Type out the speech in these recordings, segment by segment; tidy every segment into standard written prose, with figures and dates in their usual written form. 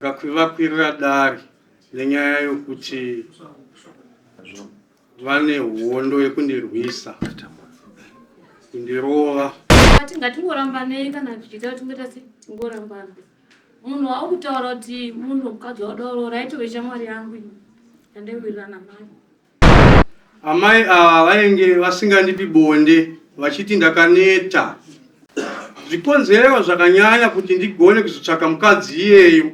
Ndakavakwirira dare nenyaya yokuti vane hondo yekundirwisa, kundirova. Ati ngatingorambanei kana zvichiita kuti tingoita sei tingorambana. Munhu waukutaura kuti munhu mukadzi wauda kuroora aitove shamwari yangu ini yandaiwirirana nayo. Amai ava vainge vasingandipi bonde vachiti ndakaneta. Zvikonzero zvakanyanya kuti ndigone kuzotsvaka mukadzi iyeyu.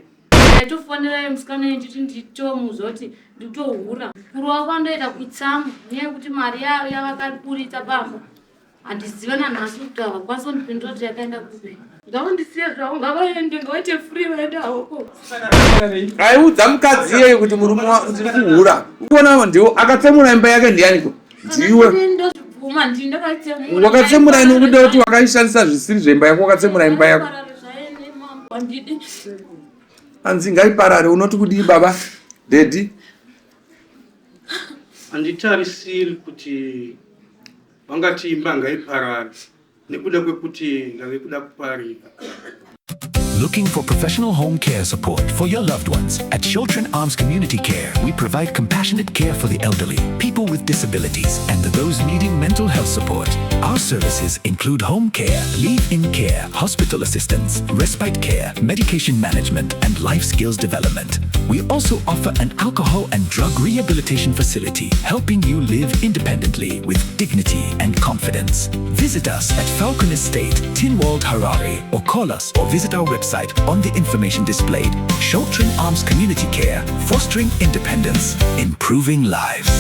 Ndaitofonera iye musikana iye ndichiti nditomuudza kuti ndikutohura. Kurova kwandoita kutsamwa nenyaya yekuti mari yavakaburitsa pamba Handizive nanhasi kuti havakwanisi kundipindura kuti yakaenda kupi. Ngavandisiye zvavo, ngavaende, ngavaite free vaende havo. Aiudza mukadzi iyeyo kuti murume wako ndiri kuhura. Ukuona ndiwo akatsemura imba yake ndianiko? Ndiwe. Ndozvibvuma ndini ndakatsemura. Wakatsemura ini ukuda kuti wakaishandisa zvisiri zvemba yako wakatsemura imba yako. Handidi. Hanzi ngaiparare unoti kudii baba? Daddy. Handitarisiri kuti Vangati imba ngaiparare nekuda kwekuti ndave kuda kuparika. Looking for professional home care support for your loved ones? At Children Arms Community Care, we provide compassionate care for the elderly, people with disabilities, and those needing mental health support. Our services include home care, leave-in care, hospital assistance, respite care, medication management, and life skills development. We also offer an alcohol and drug rehabilitation facility, helping you live independently with dignity and confidence. Visit us at Falcon Estate, Tinwald, Harare, or call us or visit our website on the information displayed. Sheltering Arms Community Care, fostering independence, improving lives.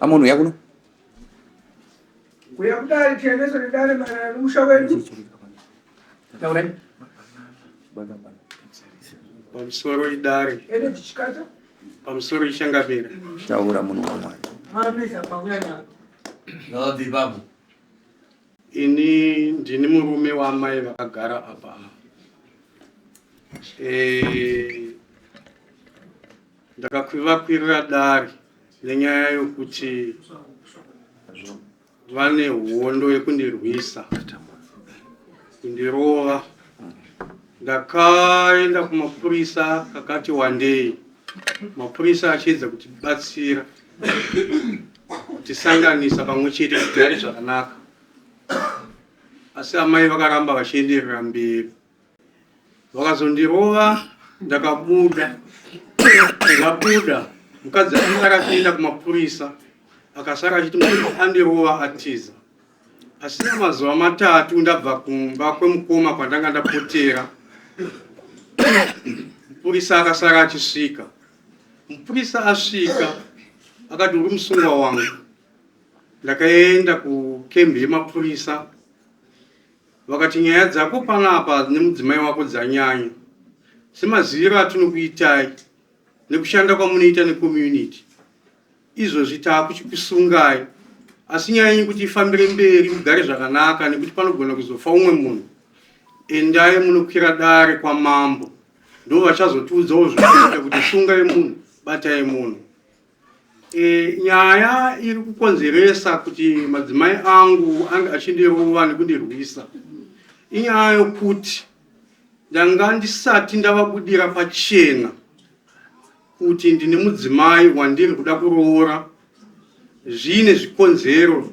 Amon uya kuno. Uya kudare tiendeso nedare maererano nomusha wedu. Taurai. Pamusoro idare. Ende tichikata. Pamusoro ichangamira. Taura munhu waMwari. Marambisa pauya nako. Ngavabve ipapo. Ini ndini murume waamai vakagara apa. Eh, ndakakwivakwirira dare nenyaya yokuti vane hondo yekundirwisa kundirova ndakaenda kumapurisa kakati wandei mapurisa achiedza kutibatsira kutisanganisa pamwe chete tigare zvakanaka asi amai vakaramba vachienderera mberi Vakazondirova ndakabuda ndabuda mukadzi akasara achienda kumapurisa akasara achiti andirova atiza asina mazuva matatu ndabva kumba kwemukoma kwandanga ndapotera mupurisa akasara achisvika mupurisa asvika akati uri musungwa wangu ndakaenda kukembi yemapurisa Vakati nyaya dzako panapa nemudzimai wako dzanyanya. Semaziviro atinokuitai nekushanda kwamunoita necommunity, izvozvi taakuchikusungai asi nyaya yenyu kuti ifambire mberi mugare zvakanaka nekuti panogona kuzofa umwe munhu. Endai munokwira dare kwamambo ndo vachazotiudzawo zvekuita kuti sungai munhu batai munhu. E, nyaya iri kukonzeresa kuti madzimai angu ange achindirova nekundirwisa inyaya yokuti ndanga ndisati ndavabudira pachena kuti ndine mudzimai wandiri kuda kuroora zviine zvikonzero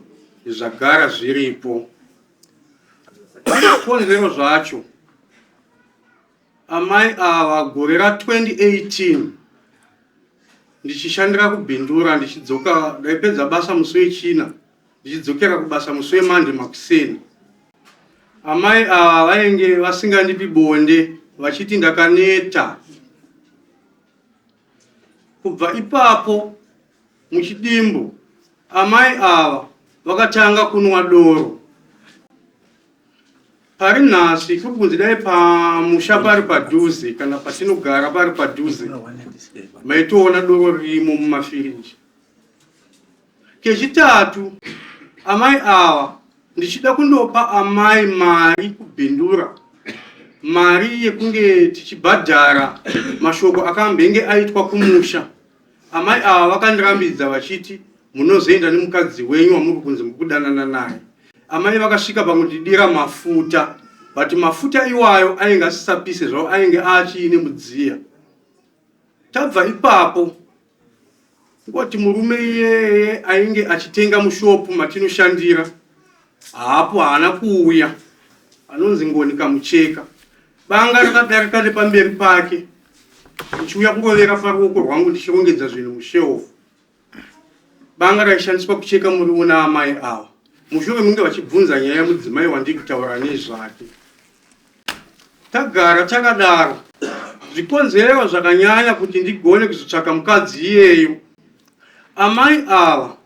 zvagara zviripo. Zvikonzero zvacho Amai ava gore ra 2018 ndichishandira kuBindura ndichidzoka ndaipedza basa musi wechina ndichidzokera kubasa musi wemande makuseni. Amai ava vainge vasingandipi bonde vachiti ndakaneta. Kubva ipapo muchidimbu amai ava vakatanga kunwa doro. Pari nhasi kuri kunzi dai pamusha pari padhuze kana patinogara pari padhuze maitoona doro ririmo mumafiriji. Kechitatu, amai ava ndichida kundopa amai mari kubhindura mari yekunge tichibhadhara mashoko akambenge aitwa kumusha. Amai ava vakandirambidza vachiti Munozoenda nemukadzi wenyu wamuri kunzi muri kudanana naye. Amai vakasvika pakundidira mafuta but mafuta iwayo ainge asisapise zvavo ainge achiine mudziya. Tabva ipapo ngoti murume iyeye ainge achitenga mushopu matinoshandira haapo haana kuuya anonzi Ngoni Kamucheka. Banga rakadarika nepamberi pake ndichiuya kurovera paruoko rwangu ndichirongedza zvinhu musheofu. Banga raishandiswa kucheka muriwo naamai ava mushure munge vachibvunza nyaya yemudzimai wandiri kutaura nezvake. Tagara takadaro, zvikonzero zvakanyanya kuti ndigone kuzotsvaka mukadzi iyeyo. Amai ava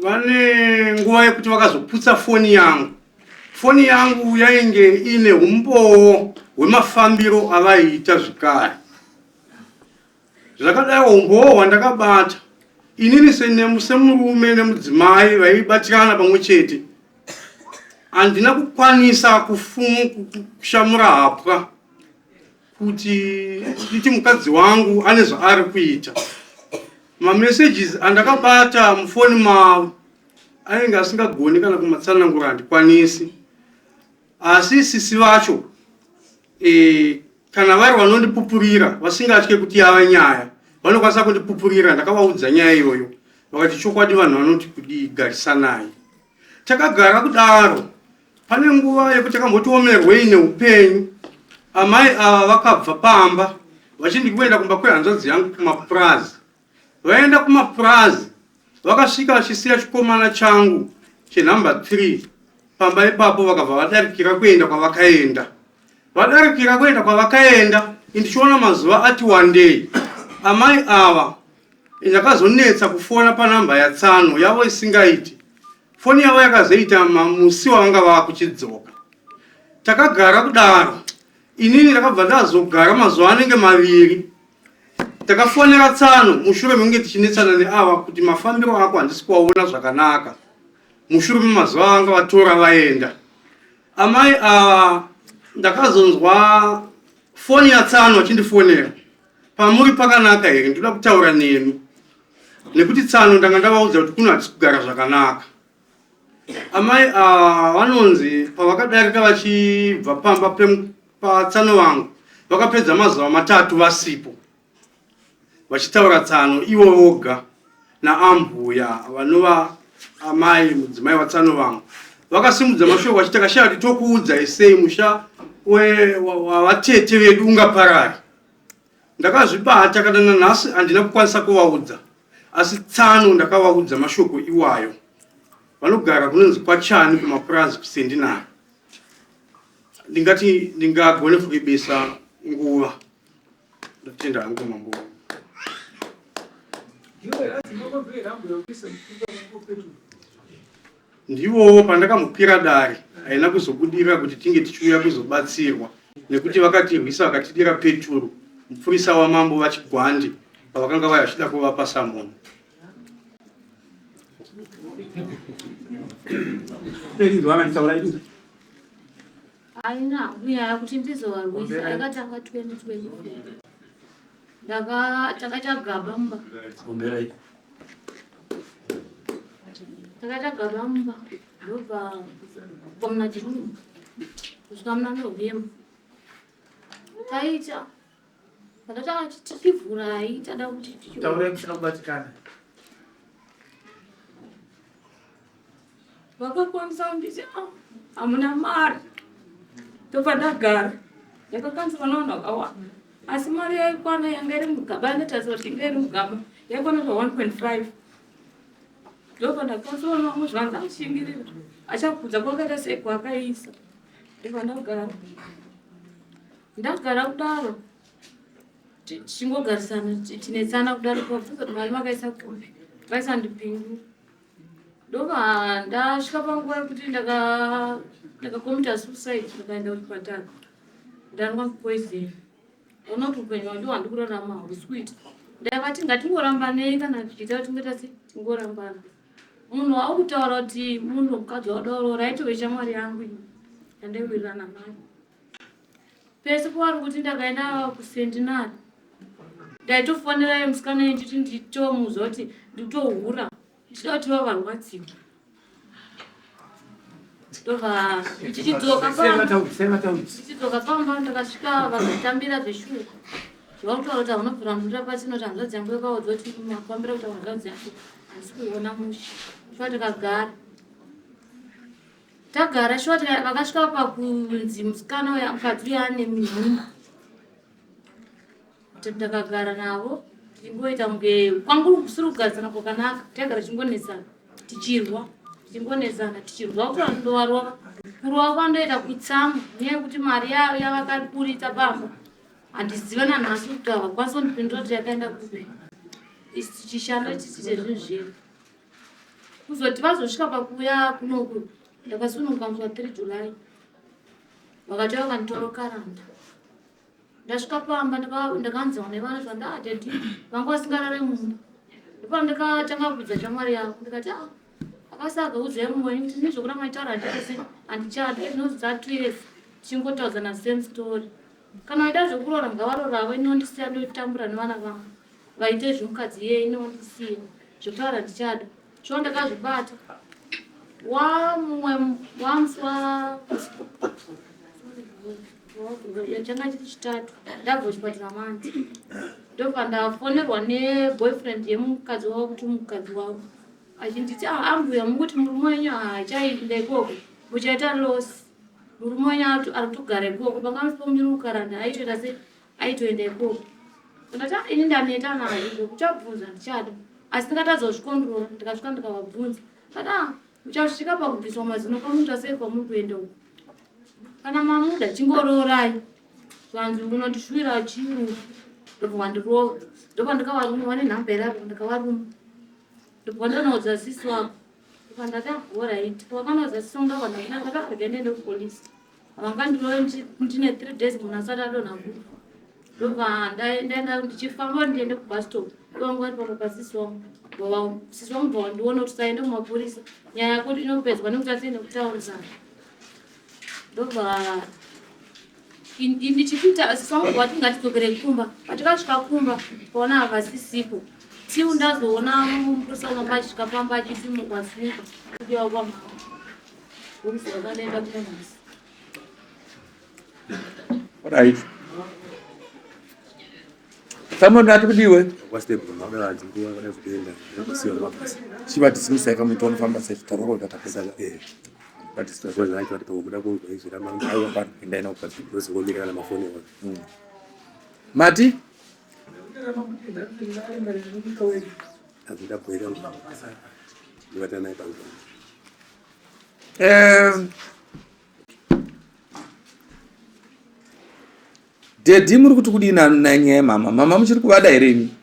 vane nguva yekuti vakazoputsa foni yangu. Foni yangu yainge ine umbowo hwemafambiro avaiita zvekare. Zvakadaro umbowo hwandakabata inini semurume nemudzimai vaibatirana pamwe chete handina kukwanisa kushamura hapwa kuti nditi mukadzi wangu ane zvaari kuita. Mamessages andakabata mufoni mavo ainge asingagoni kana kumatsanangura handikwanisi. Asi sisi vacho e, kana vari vanondipupurira vasingatye kuti yava nyaya vanokwanisa kundipupurira. Ndakavaudza nyaya iyoyo vakati chokwadi vanhu vanoti kudii garisanai. Takagara kudaro pane nguva yekuti takambotiomerwei neupenyu. Amai ava vakabva pamba vachindi kuenda kumba kwehanzvadzi yangu kumapurazi. Vaenda kumapurazi vakasvika vachisiya chikomana changu chenumber 3 pamba ipapo vakabva vadarikira kuenda kwavakaenda. Vadarikira kuenda kwavakaenda ndichiona mazuva ati wandei. Amai ava ndakazonetsa kufona panamba yatsano yavo isingaiti. Foni yavo yakazoita musi wavanga vakuchidzoka. Takagara kudaro inini ndakabva ndazogara mazuva anenge maviri. Takafonera tsano mushure mekunge tichinetsana neava kuti mafambiro ako handisi kuwaona zvakanaka. Mushure memazuva avanga vatora vaenda. Amai ava ndakazonzwa foni yatsano achindifonera. Pamuri pakanaka here ndoda kutaura nemi. Nekuti tsano ndanga ndavaudza kuti kuno hatisi kugara zvakanaka. Amai ava vanonzi pavakadarika vachibva pamba patsano vangu vakapedza mazuva matatu vasipo vachitaura tsano ivo voga naambuya vanova amai mudzimai watsano vangu vakasimudza mashoko vachiti takashaya kuti tokuudzai sei musha wavatete vedu ungaparari. Ndakazvibata kana nanhasi handina kukwanisa kuvaudza asi tsano ndakavaudza mashoko iwayo. Vanogara kunonzi kwaChani kumapurazi kuSendinari. Ndingati ndingagone kurebesa nguva. Ndotenda hangu mambo. Ndivowo pandakamupira dare haina kuzobudirira kuti tinge tichiuya kuzobatsirwa nekuti vakatirwisa vakatidira peturu mupurisa wamambo vaChigwandi pavakanga vaya vachida kuvapa samoni. Haina hangu nyaya kuti ndizovarwisa yakatanga 2024 ndaka takaita gaba mumba takaita gaba mumba ndobva kubva muna June kusvika muna November taita pandatanga tichivhurai tada kuti taurai kusina kubatikana Vakakwanisa kunditi ah, hamuna mari ndobva ndagara ndakakwanisa vana vanhu vakawanda asi mari yaikwana yanga iri mugaba yandatarisa kuti inga iri mugaba yaikwana pa 1.5 ndobva ndakwanisa vana vamwe zvanzi ashingirira achakudza kwakaita sei kwakaisa ndobva ndagara ndagara kudaro tichingogarisana tichinetsana kudaro pabvunza kuti mari makaisa kupi vaisandipindura Ndobva ndasvika panguva yekuti ndakakomita suicide ndakaenda kuchipatara ndanwa poison. Ona kuti upenyu hwangu hwandi kurarama hausi kuita. Ndakati ngatingorambanei kana tichiita kuti tingoita sei tingorambana. Munhu waukutaura kuti munhu mukadzi wadaroora aitove shamwari yangu ini yandaiwirirana nayo. Pese pavari kuti ndakaenda kusendinari ndaitofonera musikana ndichiti nditomuudza kuti ndikutohura. Ndichida kuti vavarwadziwa. Ndobva ndichidzoka pamba. Ndichidzoka pamba ndakasvika vakatambira zveshuwa. Zvakutaura kuti hauna kubvira mvura pasi inoti hanzvadzi yangu yakaudza kuti mafambira kuti hanzvadzi yako handisi kuiona mushe. Shuwa tikagara. Tagara shuwa vakasvika pakunzi musikana uya mukadzi uya ane nhumbu. Ndakagara navo tichingoita kunge kwangu kusiri kugarisana kwakanaka. Taigara tichingonetsana tichirwa tichingonetsana tichirwa kuti ndovarova. Kurova kwandoita kutsamwa nyaya yekuti mari yavakaburitsa pamba handizive nanhasi kuti havakwanisi kundipindura kuti yakaenda kupi. Isu tichishanda tichiite zvinhu zvedu. Kuzoti vazosvika pakuuya kunoku ndakasununguka musi wa 3 July vakati vakanditora karanda. Ndasvika pamba ndakanzwa nevana zvanda ah daddy vanga vasingarare mumba. Ndipo ndakatanga kubvunza shamwari yangu ndikati ah akasaka udzai mumwe wenyu kuti nezvekuramba ndichitaura handichase handichada izvinozi dza 2 years tichingotaudzana same story. Kana vaida zvekuroora ngavaroora havo ini ondisiya ndotambura nevana vangu. Vaite zvemukadzi iyeye ini ondisiya zvekutaura handichada. Shuwa ndakazvibata wamumwe wamusi wa changa chiri chitatu ndabva kuchipatara manje ndobva ndafonerwa neboyfriend yemukadzi wavo kuti mukadzi wavo achinditi ah, ambuya mukuti murume wenyu haachaenda ikoko muchaita loss murume wenyu ari kutogara ikoko panga musipo munyuri kukaranda aitoita se aitoenda ikoko ndikati ah, ini ndaneta nazvo zvekuchabvunza ndichada asi ndikatadza kuzvikondrora ndikasvika ndikavabvunza kati ah muchasvika pakubviswa mazino kwamuita sei kwamuri kuenda uko kana mamuda chingoroorai zvanzi unondishuvira chiyungu ndobva wandirova ndobva ndikavaruma vane nhamba here apo ndikavaruma ndobva ndanoudza sisi wako ndobva ndati ahoraiti wakanoudza sisi wangu ndobva ndakabva ndiende kupolisi Vangandirove ndine 3 days munhu asati adonha kufa. Ndobva ndaenda ndichifamba ndiende kubus stop. Vangu vari pamwe pasisi wangu. Sisi wangu bva wandiona kuti saende kumapurisa. Nyaya yako inopedzwa nekuti atiende kutaurisana. Ndobva ndichipinda sisi wangu vati ngatidzokere kumba. Patikasvika kumba paona havasisipo. Till ndazoona mupurisa wanga achisvika pamba achiti wasungwa kudiwa kwamama. Right. Samuel ndati kudiwe. Chiva dismiss ka muito unofamba sei taroko tatapedza. Eh. But dismiss zvacho ati pakubuda kunzwa izwi ramambo. Aiwa pano endai nawo pasi. Ndozongomira kana mafoni awa. Mati? Azindabwera. Ndibatana ipapo. Daddy muri kuti kudii nanyaya mama? Mama muchiri kuvada here imi?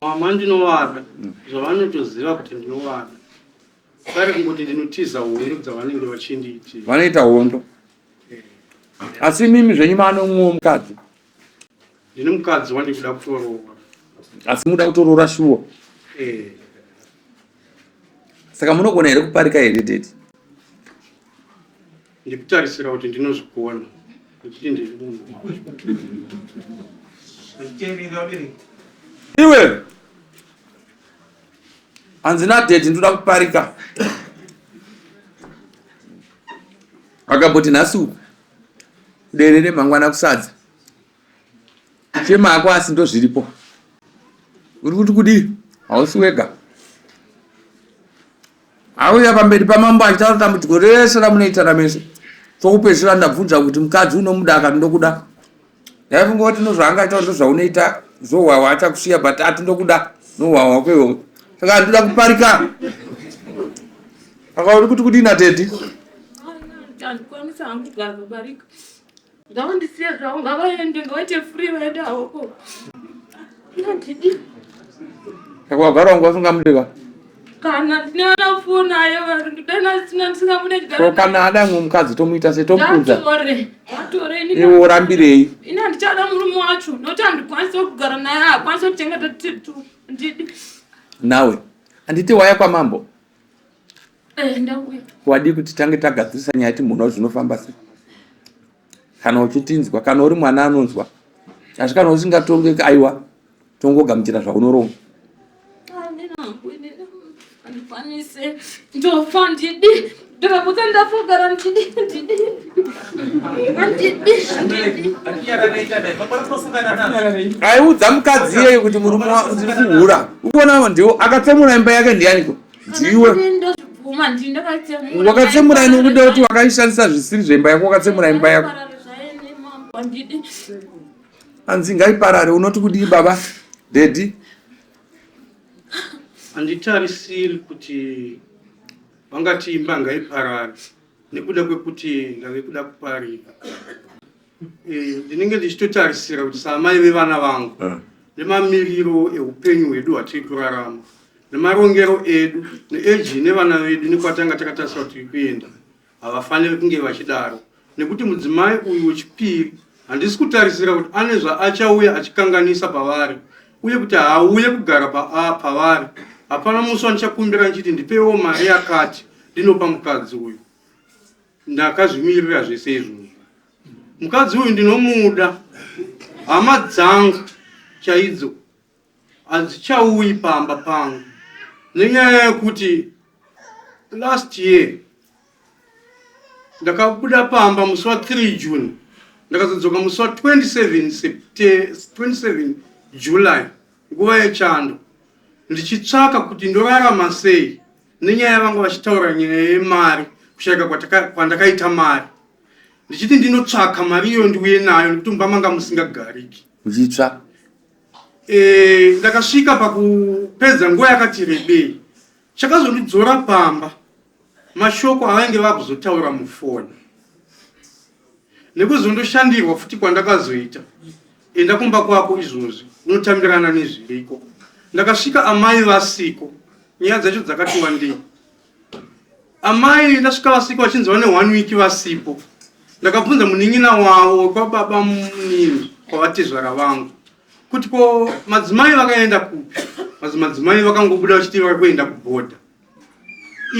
Mama ndinovada zvavanotoziva kuti ndinovada. Vari kungoti ndinotiza hondo dzavanenge vachindiitira. Vanoita hondo. Asi imimi zvenyu maane umwewo mukadzi. Ndine mukadzi wandikuda kutoroora. Asi muda kutoroora shuwa? Eh. Saka munogona here kuparika here daddy? Ndikutarisira kuti ndinozvigona nekuti ndiri munhu. Iwe hanzi nadaddy ndoda kuparika. Akamboti nhasi uku derere mangwana kusadza. Chema hako asi ndozviripo. Uri kuti kudii? Hausi wega. Auya pamberi pamambo achitaura dambudziko rese ramunoitana mese. Chokupedzisira ndabvunza kuti mukadzi unomuda akati ndokuda. Ndaifunga kuti ndozvaangaita ndozvaunoita zohwahwa achakusiya but ati ndokuda nohwahwa kwewe. Saka handida kuparika. Saka uri kuti kudii natete? Handikwanisa hangu kugara pabarika. Ngavandisiye zvavo, ngavaende, ngavaite free vaende havo. Handidi. Saka wagara wangu wasingamudika? Kana ndine vana foni ayo vanhu ndidana sina ndisingamude ndigara. Ko kana ada mumwe mukadzi tomuita sei tomuudza? Ngatore, ngatore ini. Iwe urambirei? Ini handichada murume wacho nokuti handikwanisi kugara naye, haakwanisi kuchengeta titu. Ndidi. Nawe handiti waya kwamambo? Eh, ndauya. Wadii kuti tange tagadzirisa nyaya timboona zvinofamba sei? Kana uchitinzwa, kana uri mwana anonzwa. Asi kana usingatongeki aiwa, tongogamuchira zvaunoronga. Handina hangu ini. Handikwanise, ndofa ndidi, ndikapotsa ndafogara ndidi, ndidi, handidi, handidi. Aiudza mukadzi iyeyo kuti murume ndiri kuhura. Ukuona ndiwo akatsemura imba yake ndiyaniko? Ndiwe. Ndozvibvuma, ndini ndakatsemura. Wakatsemura ini ukuda kuti wakaishandisa zvisiri zvemba yako wakatsemura imba yako. Handidi. Hanzi ngaiparare unoti kudii baba? Daddy. Handitarisiri kuti vangati imba ngaiparare nekuda kwekuti ndave kuda kuparika. Eh, ndinenge ndichitotarisira kuti saamai vevana vangu eh. nemamiriro eupenyu hwedu hwatiri kurarama nemarongero edu neeji nevana vedu nekwatanga takatarisira kuti tiri kuenda Havafaniri kunge vachidaro nekuti mudzimai uyu wechipiri handisi kutarisira kuti ane zvaachauya achikanganisa pavari uye kuti haauye kugara pavari. Hapana musi wandichakumbira ndichiti ndipeiwo mari yakati ndinopa mukadzi uyu. Ndakazvimirira zvese izvozvo. Mukadzi uyu ndinomuda, hama dzangu chaidzo hadzichauyi pamba pangu nenyaya yekuti last year ndakabuda pamba musi wa 3 June ndakazodzoka musi wa 27 27 July nguva yechando ndichitsvaka kuti ndorarama sei nenyaya vanga vachitaura nyaya yemari kushaika kwandakaita mari ndichiti ndinotsvaka mari iyoyo ndiuye nayo nekuti mumba manga musingagariki uchitsva Eh, ndakasvika pakupedza nguva yakati rebei chakazondidzora pamba mashoko avainge vakuzotaura mufoni nekuzondoshandirwa futi kwandakazoita enda kumba kwako izvozvi unotambirana nezviriko ndakasvika amai vasiko nyaya dzacho dzakati wandei Amai ndasvika vasiko vachinzi vane one week vasipo. Ndakabvunza munin'ina wavo wekwababa munini kwavatezvara vangu kuti ko madzimai vakaenda kupi? Mazi madzimai vakangobuda vachiti vari kuenda kubhodha.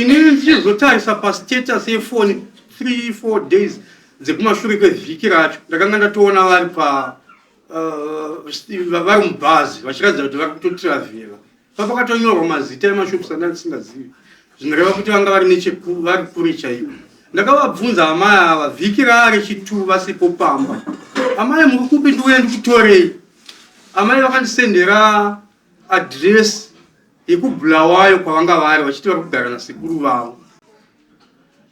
Inini ndichizotarisa pastatus yefoni 3 4 days dzekumashure kwevhiki racho ndakanga ndatoona vari pa uh, vari mubhazi vachiratidza kuti vari kutotiravhela Papakatonyorwa mazita emashops anda ndisingazivi zvinoreva kuti vanga vari necheku vari kure chaiko. Ndakavabvunza amai ava vhiki raa rechitu vasipo pamba. Amai muri kupi ndiuye ndikutorei. Amai vakandisendera address yekuBulawayo kwavanga vari vachiti vari kugara nasekuru vavo.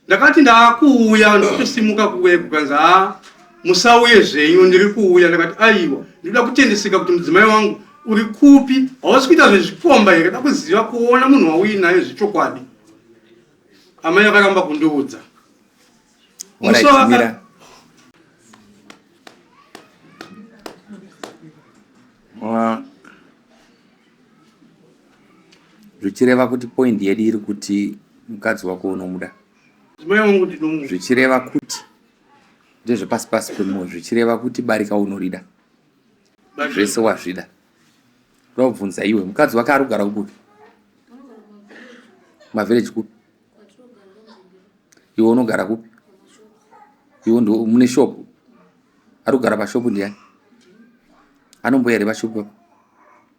Ndakati ndaakuuya ndikutosimuka kuuya kukanzi haa musauye zvenyu ndiri kuuya ndakati aiwa ndinoda kutendeseka kuti mudzimai wangu uri kupi hausi kuita zvezvikomba here da kuziva kuona munhu wauinaye zvechokwadi amai vakaramba kundiudza Mira. Zvichireva kuti point yedu iri kuti mukadzi wako unomuda. Mudzimai wangu ndinomuda. Zvichireva kuti ndezvepasi pasi pemoyo zvichireva kuti barika unorida. Zvese wazvida. Ndoda kubvunza iwe mukadzi wake ari kugara kupi? Mavillage kupi? Iwe unogara kupi? Iwe ndo mune shop. Ari kugara pashop ndiyani? Anombouya here pashop apo?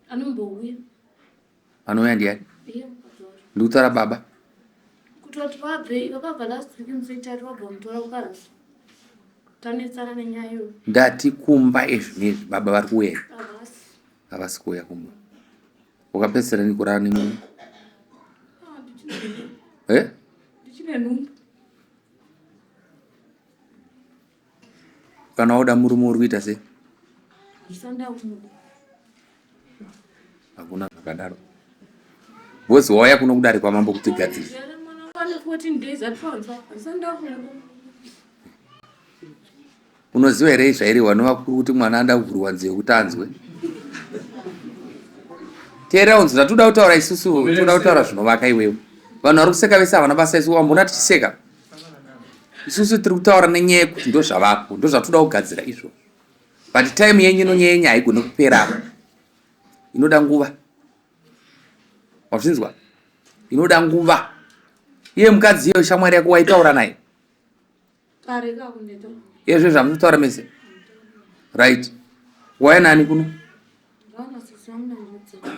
Anombouya. Anouya ndiyani? Ndikutaura baba. Kutoti vabve vakabva last week musi wabva mutora kukarasi. Tanetsana nenyaya iyoyo. Ndati kumba ezvinezvi baba vari kuuya here? Havasi. Havasi kuuya kumba. Wakapedzisira nei kurara nemurume? Ah, eh? Ndichine nhumbu. Kana wauda murume uri kuita sei? Hakuna zvakadaro. Bozi wauya kuno kudare kwamambo kuti gadzirisa. Unoziva here zvairehwa nevakuru kuti mwana anoda kuvhurwa nzeve kuti anzwe? Teerera unzi zvatoda kutaura isusu toda kutaura zvinovaka iwewe. Vanhu vari kuseka vese havana basa isu wambona tichiseka. Isusu tiri kutaura nenyaya yekuti ndozvavapo ndozvatoda kugadzira izvozvo. But time yenyu inonyenya haigone kupera apa. Inoda nguva. Wazvinzwa? Inoda nguva. Iye mukadzi iye shamwari yako waitaura naye. Izvo zvamunotaura mese. Right. Waya nani kuno?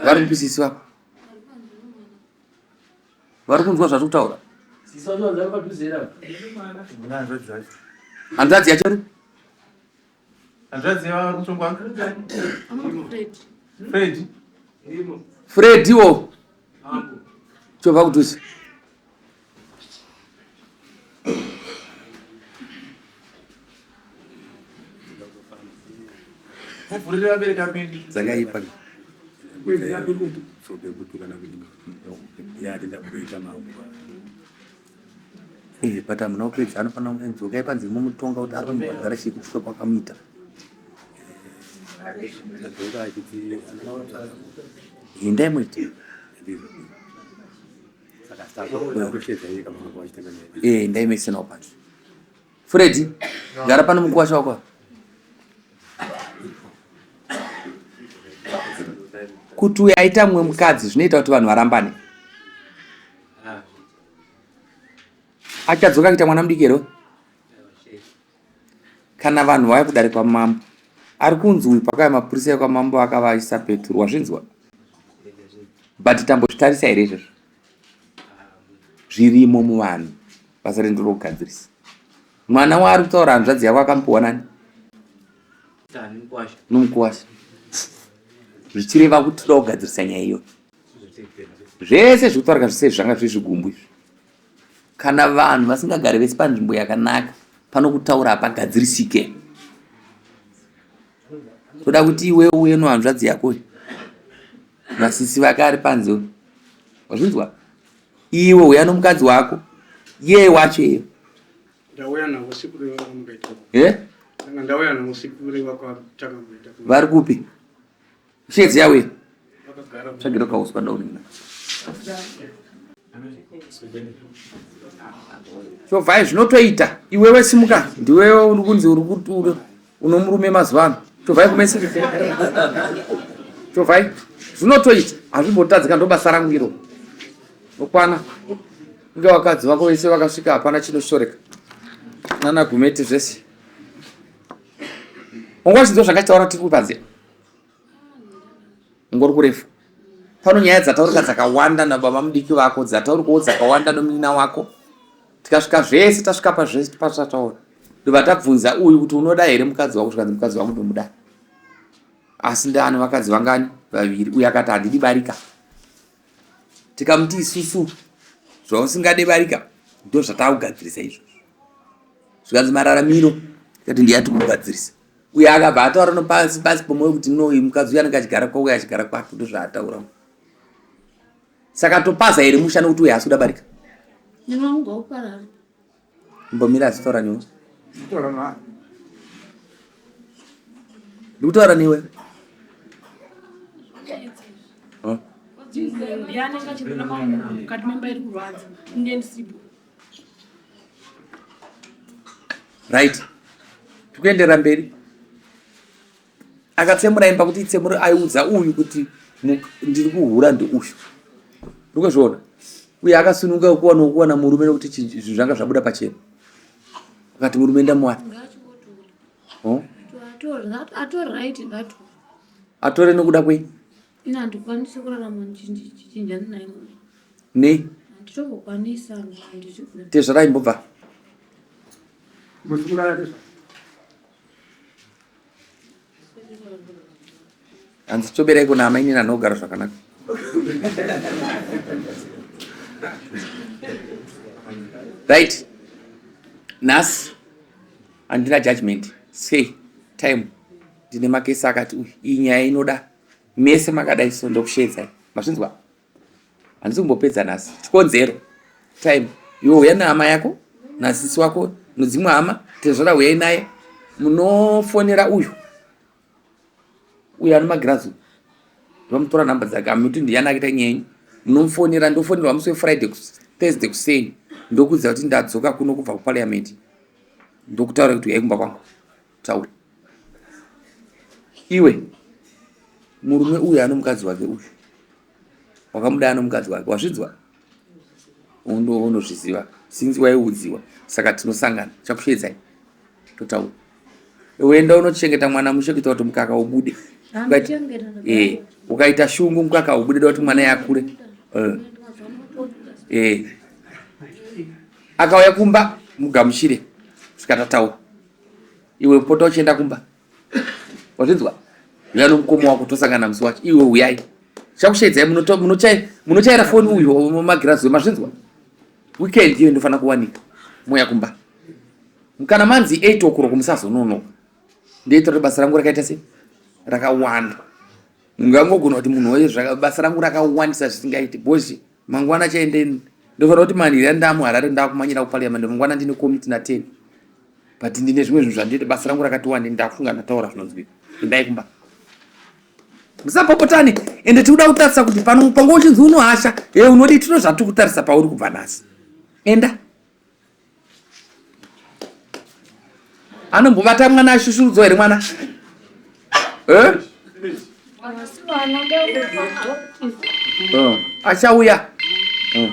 Vari kupi sisi vako? Vari kunzwa zvatiri kutaura? Hanzvadzi yacho ri? Hanzvadzi yavari kutongwa? Fred. Fred wo. Chobva kudhuze. Muvhurire vabereki apindi. Dzakaipa. Eh, but hamuna kupedza anofanira kudzokai panze mumutonga kuti ari kumubhadhara chii kusvika kwakamuita. Endai muite. Eh, endai mese nawo panze. Freddy, gara pano mukuwasha wako. Kuti uyo aita mumwe mukadzi zvinoita kuti vanhu varambane. Achadzoka kuita mwana mudiki here? Kana vanhu vauya kudare kwamambo, ari kunzi uyu pakauya mapurisa ekwamambo akavaisa peturu, wazvinzwa? But tambozvitarisa here izvozvo? Zvirimo muvanhu, basa redu rokugadzirisa. Mwana waari kutaura hanzvadzi yako akamupiwa nani? Nomukuwasha. Zvichireva kuti toda kugadzirisa nyaya iyoyo. Zvese zviri kutaurika zvese zvanga zviri zvigumbu izvi. Kana vanhu vasingagare vese panzvimbo yakanaka, pano kutaura hapagadzirisike. Toda kuti iwe uye nohanzvadzi yako nasisi vake ari panze. Wazvinzwa? Iwe uya nomukadzi wako, yeye wacho iyo. Ndauya navo sikureva kwamukaita. Eh? Ndauya navo sikureva kwatakamboita. Vari kupi? Shedzi yawe. Tsvagira kauswa ndaunina. Chovhai zvinotoita. Iwewe simuka. Ndiwewe uri kunzi uri kutura unomurume mazuva ano. Chovhai kumese. Chovhai. Zvinotoita. Hazvimbotadzika ndobasa rangu iro. Okwana. Inge vakadzi vako vese vakasvika hapana chinoshoreka. Nana gumete zvese. Wanga uchinzwa zvakataura tiri panze. Ngori kurefu. Pano nyaya dzataurika dzakawanda nababa mudiki vako dzataurikawo dzakawanda nomunin'ina wako. Tikasvika zvese tasvika pazvese patataura. Ndobva tabvunza uyu kuti unoda here mukadzi wako zvikanzi mukadzi wangu ndomuda. Asi ndani vakadzi vangani? Vaviri. Uyu akati handidi barika. Tikamuti isusu zvausingade barika ndozvatakugadzirisa izvozvo. Zvikanzi mararamiro tikati ndiye atikugadzirisa. Uye akabva ataura nopasi pasi pomwoyo kuti no uyu mukadzi uyu anenge achigara kwauye achigara kwake ndozvaataura. Saka topaza here musha nokuti uyu haasi kuda barika? Mbomira asi taura newe. Ndikutaura newe. Mukati memba iri kurwadza ndiye ndisipo. Right. Tikuenderera mberi. Akatsemura imba kuti itsemure aiudza uyu kuti ndiri kuhura ndiuyu. Ndikuzviona. Uye akasununguka kuwana kuwana murume nekuti zvinhu zvanga zvabuda pachena. Akati murume ndamuwana. Oh? Atore nokuda kwei? Ini handikwanisi kurarama ndichichinjana naye murume. Nei? Handitombokwanisa handizvigoni. Tezvara imbobva. Hanzi choberai kuna amainini anogara zvakanaka. Right. Nhasi handina judgment. Sei time ndine makesi akati uyu iyi nyaya inoda mese makadai so ndokusheedzai. Mazvinzwa? Handisi kumbopedza nhasi. Chikonzero time iwe uya nehama yako nasisi wako nodzimwe hama tezvara huyai naye munofonera uyu uyu ane magirazi vamutora nhamba dzake amuti ndiyani akaita nyenyu munomufonera ndofonerwa musi wefriday thursday kuseni ndokuudza kuti ndadzoka kuno kubva kuparliament ndokutaura kuti uyai kumba kwangu taura iwe murume uyu ano mukadzi wake uyu wakamuda ano mukadzi wake wazvinzwa unozviziva since waiudziwa saka tinosangana chakusheedzai totaura uenda unochengeta mwana mushe kuita kuti mukaka ubude eh, ukaita shungu mukaka ubude da kuti mwana yakure eh. Eh. Akauya kumba mugamuchire kusvika tataura. Iwe pota uchienda kumba. Wazvinzwa? Uya nomukoma wako tosangana musi wacho. Iwe uyai. Chakushedzai munochaira foni uyu magirazi mazvinzwa? Weekend iyo ndofana kuwanika. Moya kumba. Kana manzi 8 o'clock musazononoka. Ndoita kuti basa rangu rakaita sei? Rakawanda. Ungangogona kuti munhu waye basa rangu rakawandisa zvisingaiti because mangwana chaende ndofanira kuti manhiri ndamuharare ndakumanyira kuparliament mangwana ndine komiti na 10 but ndine zvimwe zvinhu zvandinoita basa rangu rakati wande ndafunga ndataura zvinonzwika endai kumba musapopotane ende tikuda kutarisa kuti pano panga uchinzi unohasha e unodii tino zvatiri kutarisa pauri kubva nhasi enda anombobata mwana ashushurudzwa here mwana eh? Oh, achauya oh.